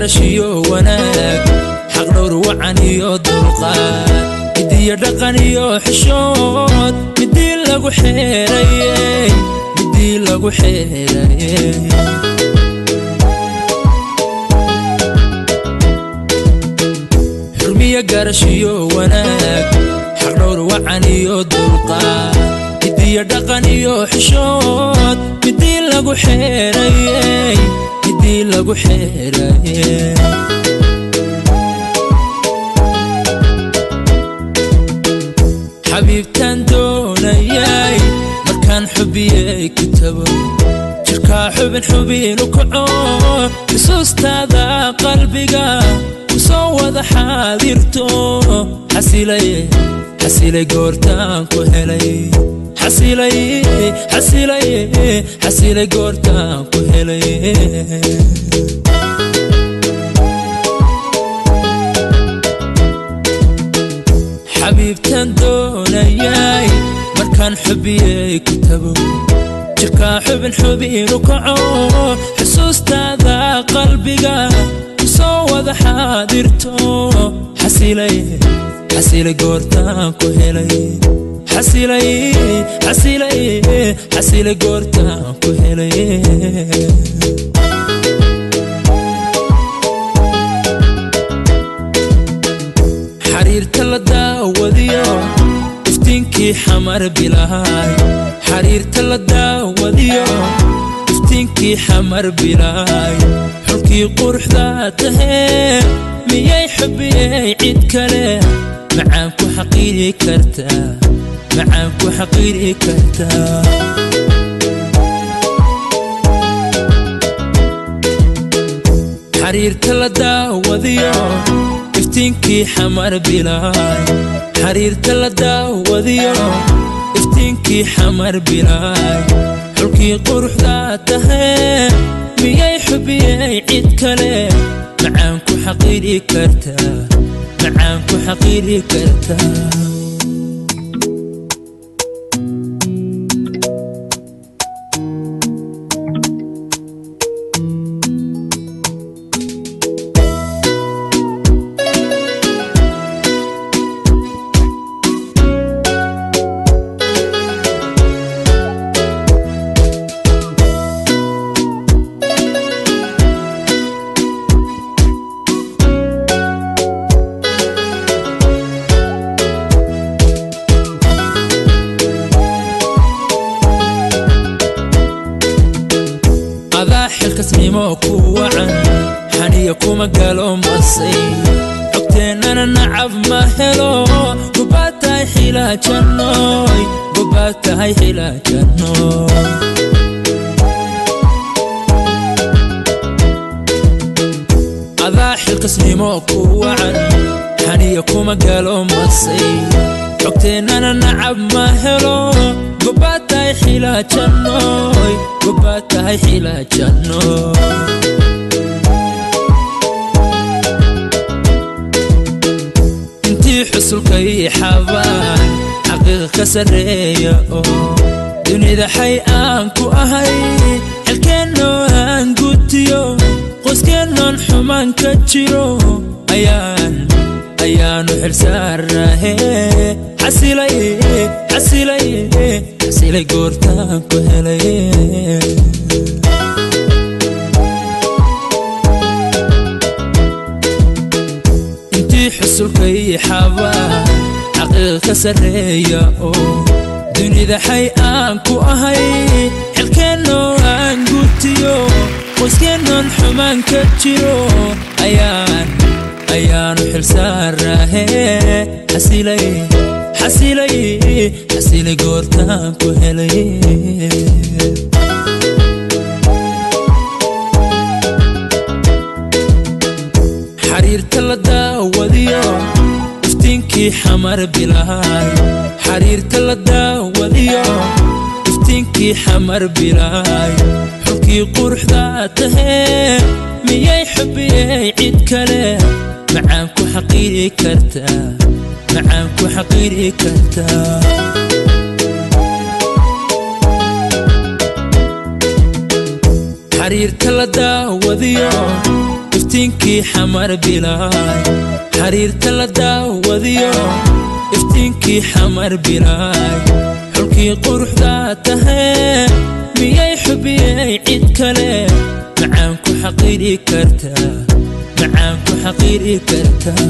Garashiyo wanaag, xaq dhowr wacan iyo dulqaad, midiyo dhaqan iyo xishood, midii lagu xeerayey, midii lagu xeerayey. Xurmiyo garashiyo wanaag, xaq dhowr wacan iyo dulqaad, midiyo dhaqan iyo xishood, midii lagu xeerayey, midii lagu xeerayey. Xabiibtaan doonayay markaan xubiyey kitabo, jirkaa xubin xubinu kaco, xusuustaada qalbiga kusoo wada xaadirto. Xasilay, xasilay goortaan ku helay, xasilay, xasilay, xasilay goortaan ku helay. Xabiibtaan doonayay markaan xubiyey kitabo, jirkaa xubin xubinu kaco, xusuustaada qalbiga kusoo wada xaadirto. Xasilay, xasilay goortaan ku helay, xasilay, xasilay, xasilay goortaan ku helay. Xariirta la daawadiyo iftiinkii xamar bilaay, xariirta la daawadiyo iftiinkii xamar bilaay, xulkii quruxda tahee, miyay xubiyey cid kale macaan ku xaqiiri kartaa, macaan ku xaqiiri kartaa? Xariirta la daawadiyo iftiinkii xamar bilaay, xariirta la daawadiyo iftiinkii xamar bilaay, xulkii quruxda tahee, miyay xubiyey cid kale macaan ku xaqiiri kartaa, macaan ku xaqiiri kartaa? Adaa xilkasnimo ku wacan, xaniya kuma galo masay, xogteennana nacab ma helo. Gubaad tahay xilaajannoy, gubaad tahay xilaajannoy. Adaa xilkasnimo ku wacan, xaniya kuma galo masay, xogteennana nacab ma helo. Gubaad tahay xilaajannoy, gubaad tahay xilaajannoy. Intii xusulkay xabaan xaqiiqa ka sarreeya oo dunida xay aan ku ahay, xilkeennoo aan gutiyo, qoyskeenoon xumaan ka jiro, ayaan ayaanu xilsaarnahe. Xasilay, xasilay, xasilay goortaan ku helay. Intii xusulkay xabaan xaqiiqa ka sarreeya oo dunida xay aan ku ahay, xilkeennoo aan gutiyo, qoyskeenoon xumaan ka jiro, ayaan ayaanu xilsaarnahe. Xasilay, xasilay, xasilay goortaan ku helay. Xariirta la daawadiyo iftiinkii xamar bilaay, xariirta la daawadiyo iftiinkii xamar bilaay, xulkii quruxda tahee, miyay xubiyey cid kale macaan ku xaqiiri kartaa, macaan ku xaqiiri kartaa? Xariirta la daawadiyo Iftiinkii Xamar bilaay, xariirta la daawadiyo, iftiinkii Xamar bilaay, xulkii quruxdaa tahee, miyay xubiyey cid kale macaan ku xaqiiri kartaa? Macaan ku xaqiiri kartaa?